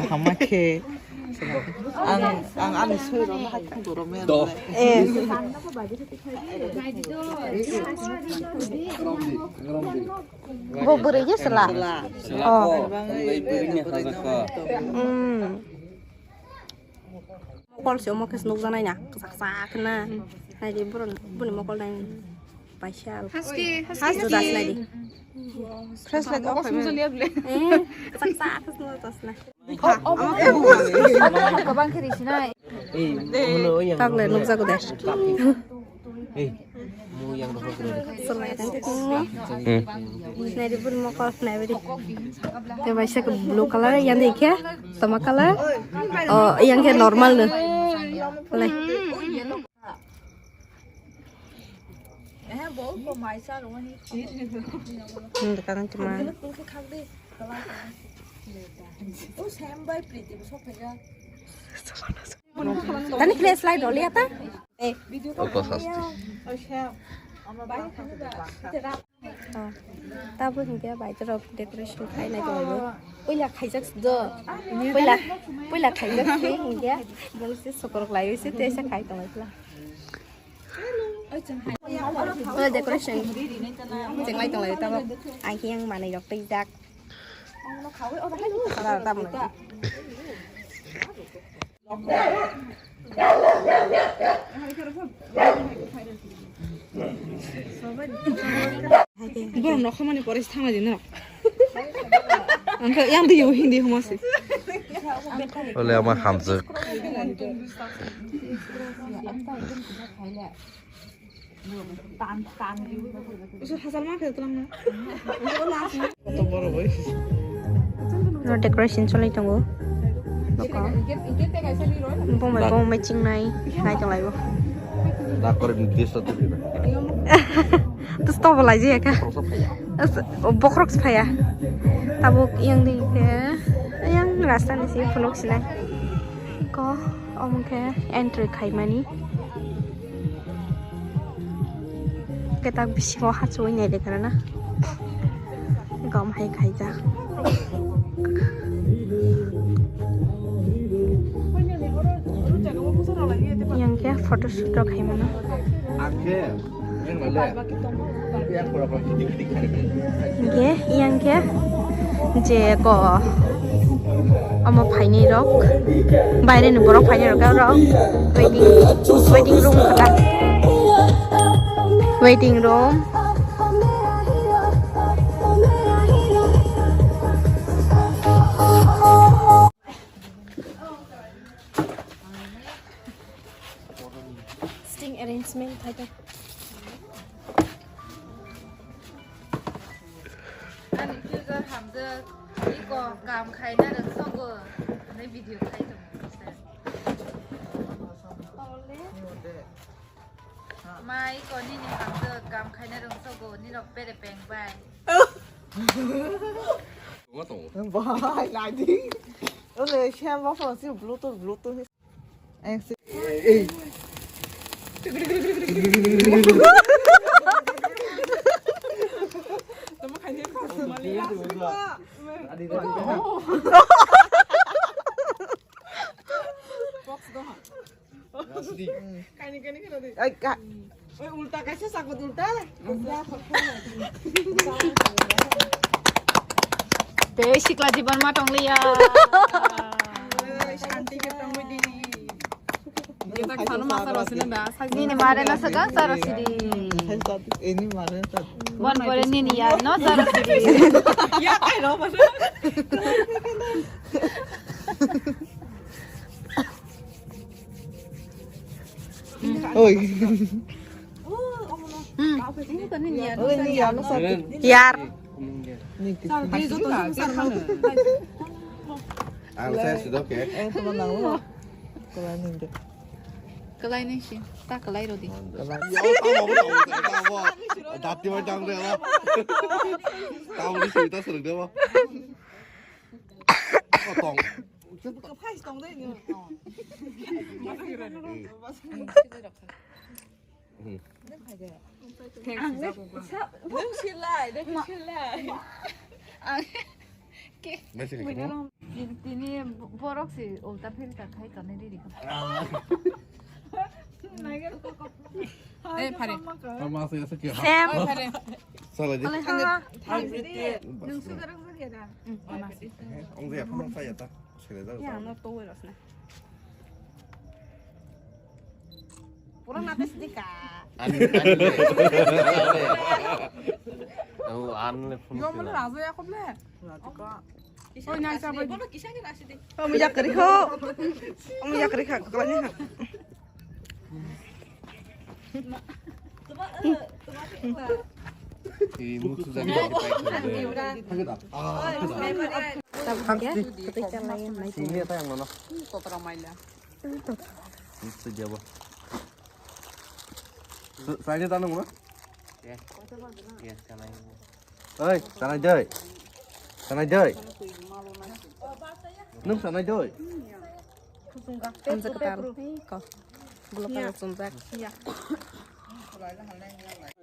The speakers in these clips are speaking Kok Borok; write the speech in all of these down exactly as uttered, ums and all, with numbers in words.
Kaham khe. Ang, ang ani soirokno hai khungkoro mero. Eh. Bo bwrwi khe sela. Sela. Oh. Mokol se omo khe nukjaknai na, kwchak kwchak na. Naidi borok, boni mokol nai paisa. Haste, haste. Juda se naidi. Flashlight off khai mano. Eh, kwchak kwchak khe nukjaknai. Omo khe kwbang khe risinai. Tagle nukjago de. Swlai tang khe. Naidi boni mokol naibadi. Tei bai saka blue color, yang dei khe toma color. Oh, yang khe normal no. Lai. Hmm, dekan cuma. Tani kle slide doli ata? Eh. Oko sasti. Oh, tabo hinkhe bai borok decoration khainai tongo. Puila khaijak do. Puila, puila khaijak khe hinkhe. Bolo se sokorok lai se tesa khai tongo pula. Puila decoration. Chenglai tongo tabo. Ang khe yang manai rok tei jak. Borok nokhamani pore thangna dinw. Angkhe yang di hindi humasi. Ole ama hamjak. Usu hasal ma khe twlang na. Koto boro bai. No decoration cholai tongo. Nokha. Bomai bomai chingnai nai tong laibo. Dakore ni desh to tibina. Tus to bolai je ka. As, o bokrok phaya. Tabuk yang di ke yang rasta ni si phunuk sinai. Ko omo khe entry khaimani. Ketak bisingo hachoi nai de kana na. Gom hai khaijak. Yang khe photoshoot rok khaimano. Hingke yang khe je ko omo phainai rok, baire ni borok phainai rok, rok waiting, waiting room kha, waiting room. Sitting arrangement khai ta. Ani future hamjak, iko kam khaina rwngsogo, hwnwi video khai tongo. Mai ko nini hamjak kam khaina rwngsogo, nirok bere peng bai. Tongma tongo. Bai, ladi. Ole, siya ma phone si Bluetooth, Bluetooth. Ang si. Ei. Tama khaini ko mali. Adi. Box doha. Rasidi. Kaini, kaini, kaini. Ai, ka. Oi, ulta kaisa sakot ulta. Tei sikla jibon ma tongliya. Oi, shanti ke tongwi dini. Kita khano ma saro sini ba. Nini mare no saka saro sidi. Ini mare no saka. Bon pore nini ya no saro sidi. Ya, ai no ba. Oi. Yar. Ang saya sudah oke. Eh, teman tahu. Kalau ninja. Kalai nai si, ta kalai rodi. Yo, tamo, tamo, tamo. Dati mo dang de mo. Tamo ni sita sereng de mo. Tong. Kaphai tong de ni. Hmm. Nung silai, nung silai. Ang ke. Nasi ni kamu? Tini borok si ulta filter khai tonne riri. Eh, phare. Tama se asa kya? Sam. Oi, phare. Sala di. Ole ha. Nung sugar ang sugar na. Ang dia pun saya ta. Sila dah. Ya, no to welos na. Pura nates di ka. Ani, ani. Tahu an le phone. Yo, mana raja ya kau le. Oi, nai sa bai. Bolo kisa ke rasi de. Kamu yak kari kho. Kamu yak kari kha, kau ni. Tuma, eh, tuma ke ba. Ini musuh jadi pakai. Ah, sini apa yang mana? Kotora maila. Itu dia, Bo. Sa-, saya tanya mana? Ya. Ya, sana ini. Oi, sana jai. Sana jai. Nung sana jai. Hamjak kwtal. Ko. Bulo pala chumjak.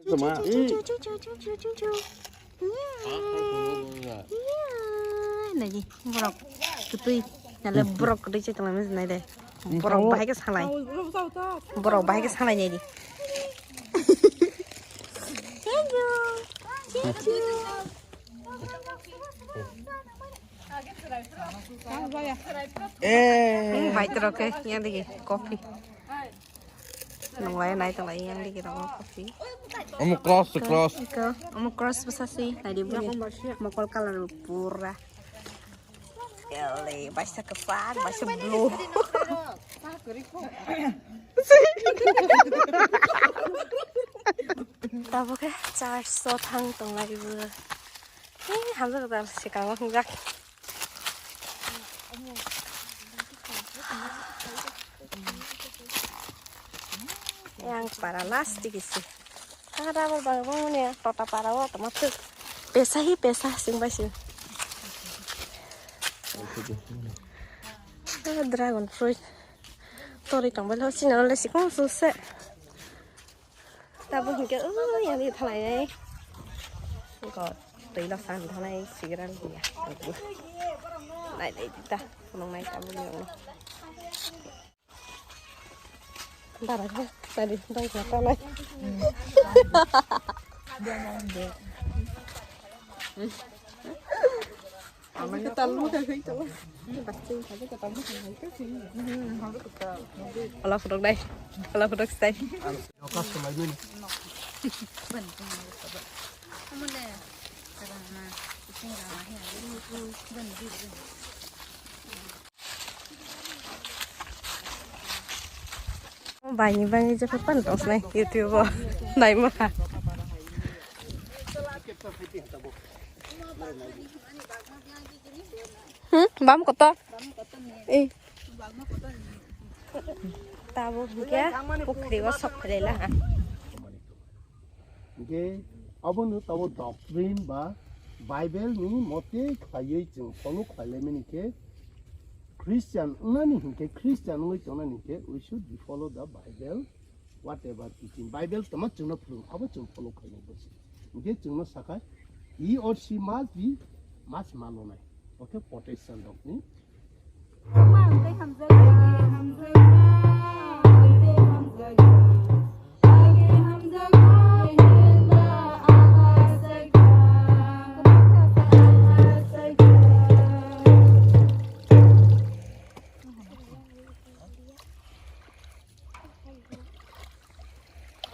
Sama. Chu, chu, chu. Iya. Iya, nai di, borok kwtwi. Nale borok kwtwi se tonglaimani nai de. Borok bahai khe salai. Borok bahai khe salai nai di. Thank you. Thank you. Eh. Hmm, bai tro ke, yang digi, coffee. Nunglai nai tong lai yang digi rong kopi. Omo cross, cross. Iko, omo cross bwsa si, nai di bini. Mokol colour pura. Ele, baisa kwchak, baisa blue. Tabuk khe church o thang tong lai bo. Ni hamjak kwtal swkango hwnjak. Yang para last tigi si. Tang rubber bang bang ni tota para o toma tuk. Pesa hi pesa sing bai sing. Ah, dragon fruit. Tori tong bai lo sina le sikong su se. Tabuk hinkhe, oh, yang di thalai nai. Ko twi lo san thalai sigaran ya. Nai nai ta, nong nai tabuk yang. Dara ke tadi dong ko thalai. Ala photo dai. Ala photo style. Bani bani je pan tong snai YouTube o nai ma. Hmm, bam kotor. Eh. Tabuk hingke pukhri o sok philai laha. Hingke abono tabuk doctrine ba Bible ni mote khlaiwi chwng follow khlai laimani khe Christian wngnani hingke Christian wngwi tongnani hingke we should be follow the Bible. Whatever teaching, Bible tamo chwngno phwrwng, abo chwng follow khainai bosi. Hingke chwngno sakha, he or she must be, must malonai. Oke, Protestant rokni.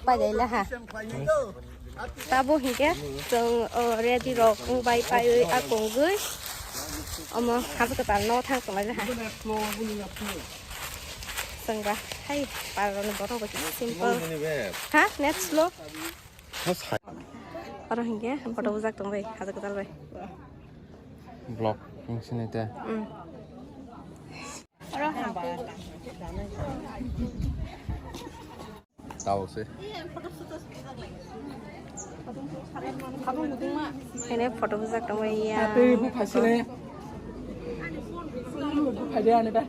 Paidai laha. Tabo hingke chwng, o, ready rok wng bai paiwi a kongwi omo hapjwk kwtal no thang tonglai laha. Chwng ba hai paroni borok bai simple. Ha, net slow. Oro hingke photo bujak tong bai hapjwk kwtal bai. Vlog wng sinai te. Mm. Tao se. Ini photo bujak tongma ya. Tapi bu phasile. Bu phai de ani ba.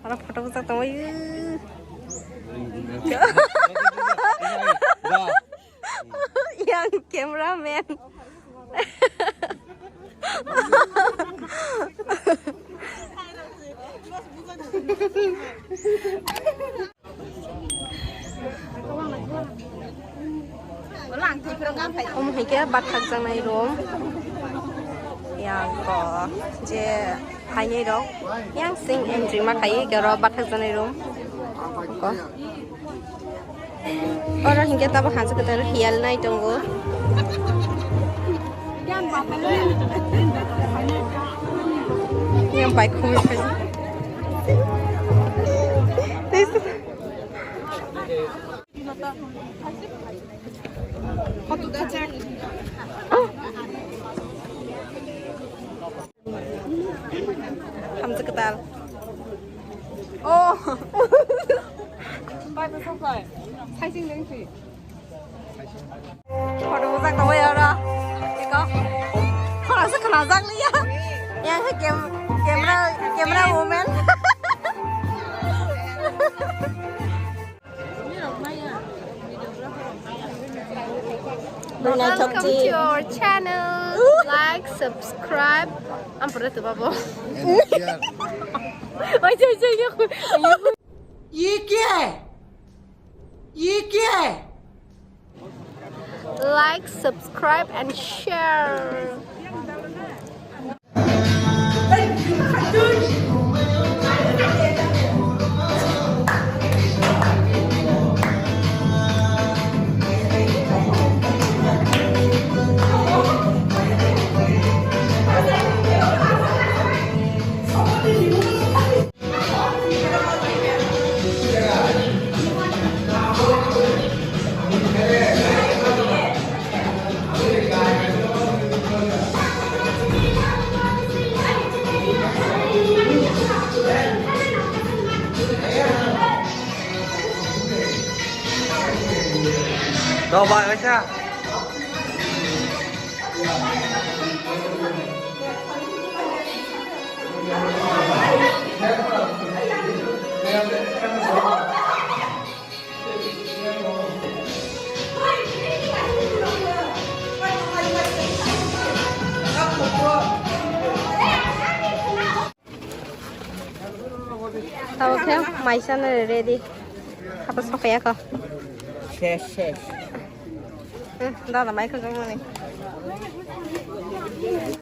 Aro photo bujak tongma ya. Yang cameraman. Omo hai khe bathak jaknai room. Yang ko je phainai rok yang sing entry ma khai ke ro bathak jaknai room. Ko. Oro hinkhe tabuk hansa kwtal hiyal nai tongo. Yang bai khumui phai. Hamjak kwtal. Oh. Bai, bai, sok, bai. Saising lengsi. Photo bujak tongwi oro. Eko. Khorang se khorang jak liya. Yang he cam-, camera, camera woman. Welcome to our channel. Like, subscribe. Ampura tu babo. And share. Oi, oi, oi, oi. ये क्या है? ये क्या है? Like, subscribe and share. Давай, Ася. Tamo khe maisa no ready. Hapa sokaya ko. Ses, ses. Hmm, dada mai ko jong ni.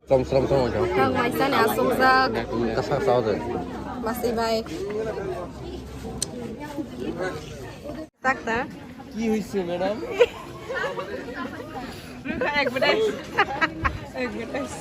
Som, som, som, som. Tamo maisa ni asok jak. Kasa sao de. Masi bai. Tak ta. কি হৈছে, madam? Advertise. Advertise.